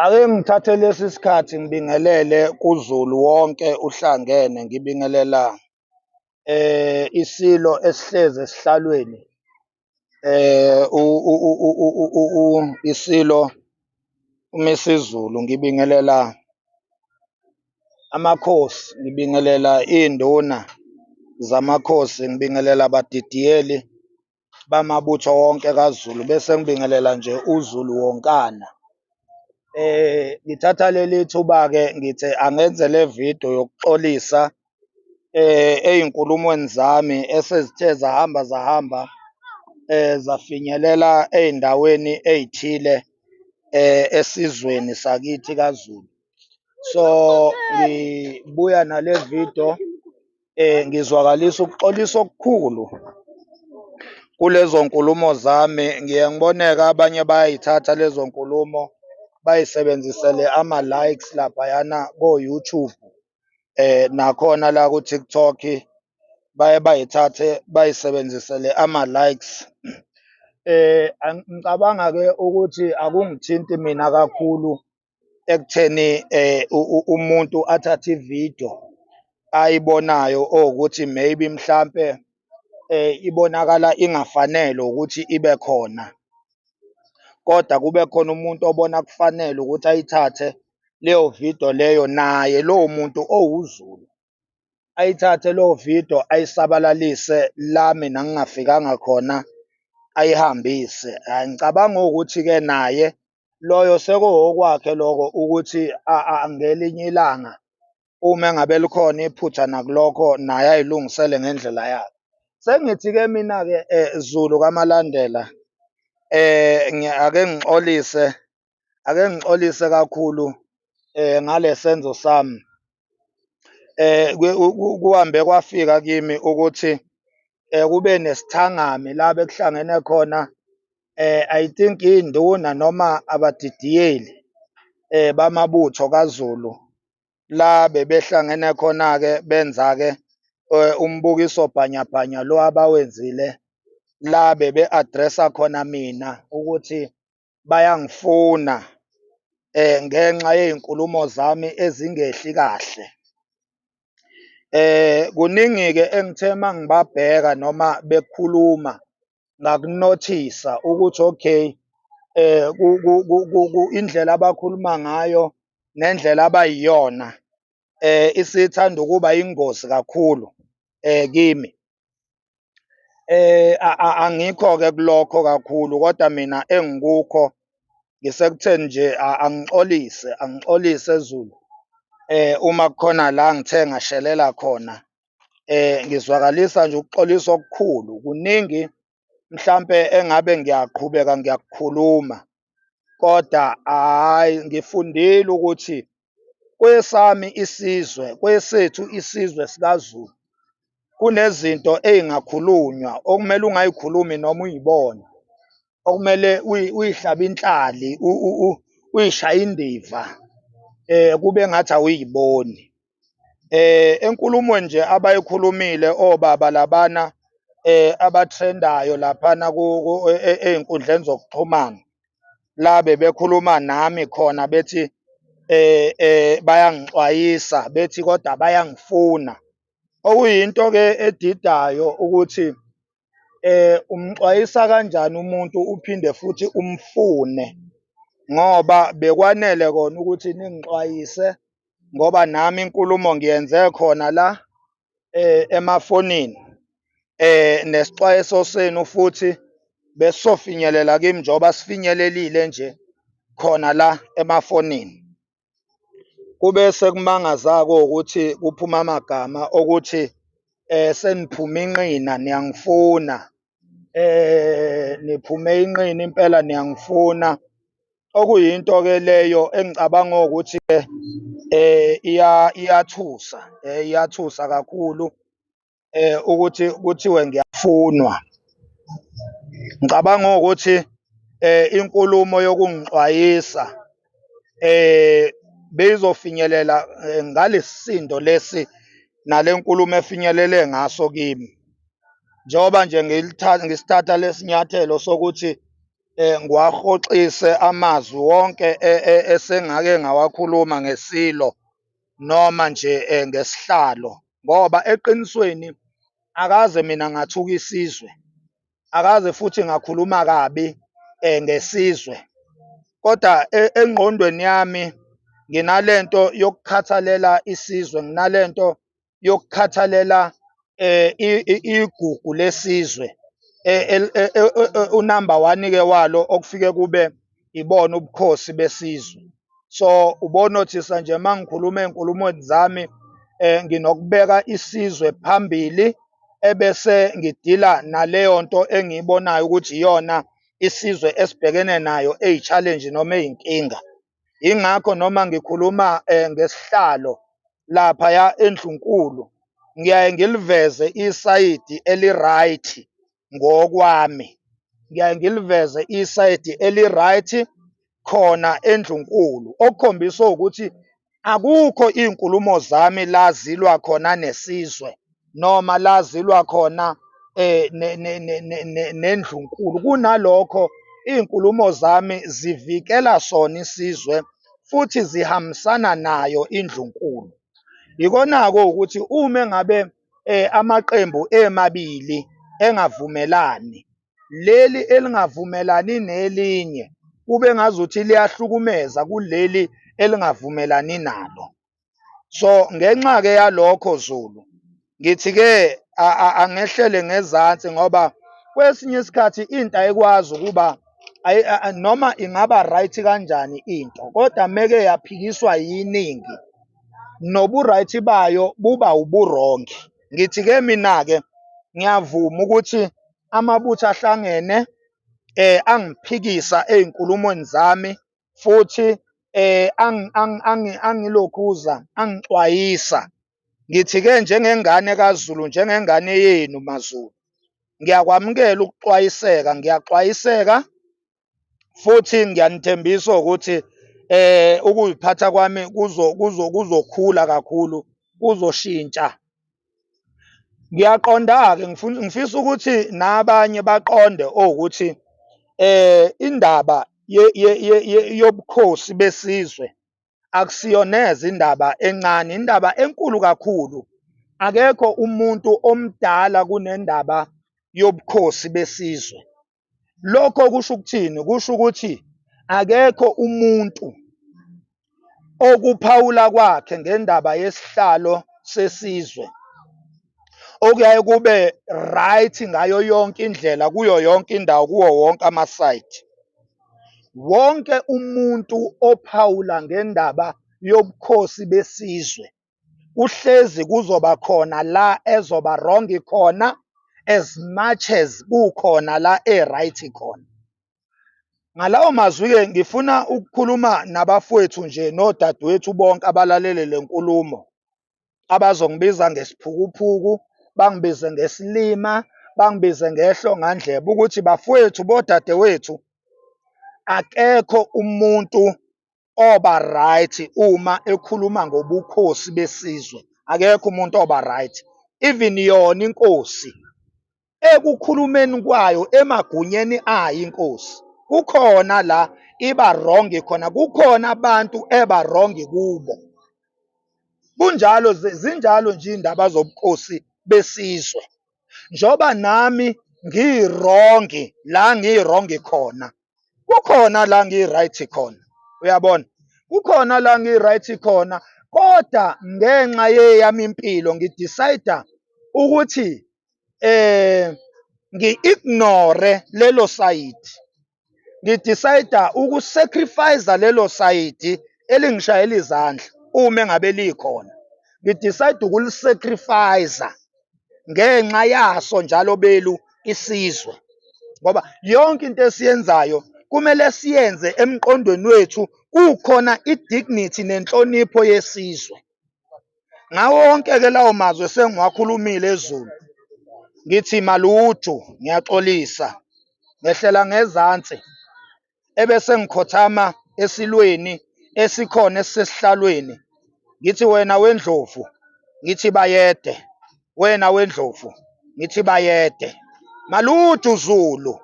Ake ngithathe lesi sikhathi ngibingelele kuZulu wonke uhlangene, ngibingelela iSilo esihlezi esihlalweni, iSilo uMisuzulu, ngibingelela amakhosi, ngibingelela iy'nduna zamakhosi, ngibingelela abadidiyeli bamabutho wonke kaZulu, bese ngibingelela nje uZulu wonkana. Ngithatha leli thuba-ke ngithi angenze le vidiyo yokuxolisa ey'nkulumweni zami esezithe zahamba zahamba, zafinyelela ey'ndaweni ey'thile esizweni sakithi kaZulu. So, ngibuya nale vidiyo, ngizwakalisa ukuxolisa okukhulu kulezo nkulumo zami. Ngiye ngibone-ke abanye bayayithatha lezo nkulumo bayisebenzisele ama-likes laphayana ko-YouTube, nakhona la ku-TikTok, baye bayithathe bayisebenzisele ama-likes. Ngicabanga-ke ukuthi akungithinti mina kakhulu ekutheni umuntu athathe ividiyo ayibonayo owukuthi maybe mhlampe ibonakala ingafanele ukuthi ibe khona, kodwa kube khona umuntu obona kufanele ukuthi ayithathe leyo vidiyo leyo, naye lowo muntu owuZulu, ayithathe leyo vidiyo ayisabalalise la mina ngingafikanga khona, ayihambise. Hhayi, ngicabanga ukuthi-ke naye loyo sekuwokwakhe lokho ukuthi ngelinye ilanga uma engabe likhona iphutha nakulokho naye ayilungisele ngendlela yakhe. Sengithi-ke mina-ke Zulu kaMalandela, ake ngixolise, ake ngixolise kakhulu ngale senzo sami. Kuhambe kwafika kimi ukuthi kube nesithangami la bekuhlangene khona I think iy'nduna noma abadidiyeli bamabutho kaZulu, la bebehlangene khona-ke benza-ke umbukiso bhanyabhanya lo abawenzile la bebe-address-a khona mina ukuthi bayangifuna ngenxa yey'nkulumo zami ezingehli kahle. Kuningi-ke engithe uma ngibabheka noma bekhuluma ngakunothisa ukuthi okay, indlela abakhuluma ngayo nendlela abayiyona isithanda ukuba yingozi kakhulu kimi. Angikho-ke kulokho kakhulu kodwa mina engikukho ngisekutheni nje angixolise, angixolise Zulu uma kukhona la ngithe ngashelela khona. Ngizwakalisa nje ukuxolisa okukhulu, kuningi mhlampe engabe ngiyaqhubeka ngiyakukhuluma kodwa hhayi ngifundile ukuthi kwesami isizwe, kwesethu isizwe sikaZulu, kunezinto ey'ngakhulunywa okumele ungayikhulumi noma uyibona, okumele uyihlabe inhlali, uyishaye indiva, kube ngathi awuyiboni. Enkulumweni nje abayikhulumile obaba labana abathrendayo laphana ey'nkundleni zokuxhumana, la bebekhuluma nami khona bethi bayangixwayisa bethi kodwa bayangifuna. Okuyinto-ke edidayo ukuthi umxwayisa kanjani umuntu uphinde futhi umfune ngoba bekwanele kona ukuthi ningixwayise ngoba nami inkulumo ngiyenze khona la emafonini nesixwayiso senu futhi besizofinyelela kimi njengoba sifinyelelile nje khona la emafonini. Kube sekumangaza-ke ukuthi kuphume amagama okuthi seniphume inqina niyangifuna, niphume inqina impela niyangifuna. Okuyinto-ke leyo engicabanga ukuthi-ke iyathusa, iyathusa kakhulu ukuthi kuthiwe ngiyafunwa. Ngicabanga ukuthi inkulumo yokungixwayisa beyizofinyelela ngalesisindo lesi nale nkulumo efinyelele ngaso kimi. Njengoba nje ngisithatha lesinyathelo sokuthi Ngiwahoxise amazwi wonke esengake ngawakhuluma ngeSilo noma nje ngesihlalo, ngoba eqinisweni akaze mina ngathuka isizwe, akaze futhi ngakhuluma kabi ngesizwe. Kodwa engqondweni yami nginalento yokukhathalela isizwe, nginalento yokukhathalela igugu lesizwe, unamba one-ke walo okufike kube ibona ubukhosi besizwe. So ubonothisa nje uma ngikhuluma ey'nkulumweni zami nginokubeka isizwe phambili ebese ngidila naleyo nto engiyibonayo ukuthi iyona isizwe esibhekene nayo eyi-challenge noma eyinkinga. Yingakho noma ngikhuluma ngesihlalo laphaya eNdlunkulu, ngiyaye ngiliveze isayidi eli-right ngokwami. Ngiyaye ngiliveze isayidi eli-right khona eNdlunkulu, okukhombisa ukuthi akukho iy'nkulumo zami la zilwa khona nesizwe noma la zilwa khona nendlunkulu. Kunalokho iy'nkulumo zami zivikela sona isizwe futhi zihambisana nayo indlunkulu. Yikona-ke ukuthi uma engabe amaqembu emabili engavumelani, leli elingavumelani nelinye kube ngazuthi liyahlukumeza kuleli elingavumelani nalo. So ngenxa-ke yalokho Zulu, ngithi-ke angehlele ngezansi ngoba kwesinye isikhathi into ayikwazi ukuba noma ingaba right kanjani into, kodwa meke yaphikiswa yiningi, nobu-right bayo buba ubu-wrong. Ngithi-ke mina-ke ngiyavuma ukuthi amabutho ahlangene angiphikisa ey'nkulumweni zami futhi angilokhuza, angixwayisa. Ngithi-ke njengengane kaZulu, njengengane yenu maZulu, ngiyakwamukela ukuxwayiseka, ngiyaxwayiseka futhi ngiyanithembisa ukuthi ukuziphatha kwami kuzo kuzo kuzokhula kakhulu, kuzoshintsha. Ngiyaqonda-ke ngifuna ngifisa ukuthi nabanye baqonde owukuthi indaba yobukhosi besizwe akusiyo neze indaba encane, indaba enkulu kakhulu. Akekho umuntu omdala kunendaba yobukhosi besizwe. Lokho kusho ukuthini? Kusho ukuthi akekho umuntu okuphawula kwakhe ngendaba yesihlalo sesizwe okuyaye kube right ngayo yonke indlela kuyo yonke indawo kuwo wonke amasayidi. Wonke umuntu ophawula ngendaba yobukhosi besizwe kuhlezi kuzoba khona la ezoba wrong khona as much as kukhona la e-right khona. Ngalawo mazwi-ke ngifuna ukukhuluma nabafowethu nje nodadewethu bonke abalalele le nkulumo, abazongibiza ngesiphukuphuku, bangibize ngesilima, bangibize ngehlongandlebe ukuthi bafowethu bodadewethu, akekho umuntu oba right uma ekhuluma ngobukhosi besizwe. Akekho umuntu oba right. Even yona inkosi ekukhulumeni kwayo emagunyeni ayo inkosi kukhona la iba wrong khona, kukhona abantu eba wrong kubo. Kunjalo zinjalo nje iy'ndaba zobukhosi besizwe. Njengoba nami ngi-wrong la ngi-wrong khona, kukhona la ngi-right khona, uyabona? Kukhona la ngi-right khona, kodwa ngenxa yeyami impilo ngi-decide ukuthi ngi-ignore lelo sayidi. Ngi-decide uku-sacrifice lelo sayidi elingishayela izandla uma engabe likhona. Ngi-decide ukuli-sacrifice ngenxa yaso njalo belu isizwe. Ngoba yonke into esiyenzayo kumele siyenze emqondweni wethu kukhona i-dignity nenhlonipho yesizwe. Ngawo wonke-ke lawo mazwi esengiwakhulumile eZulu, ngithi maluju, ngiyaxolisa, ngehlela ngezansi ebese ngikhothama esilweni esikhona esisesihlalweni, ngithi wena wendlovu, ngithi bayede, wena wendlovu, ngithi bayede. Maluju Zulu.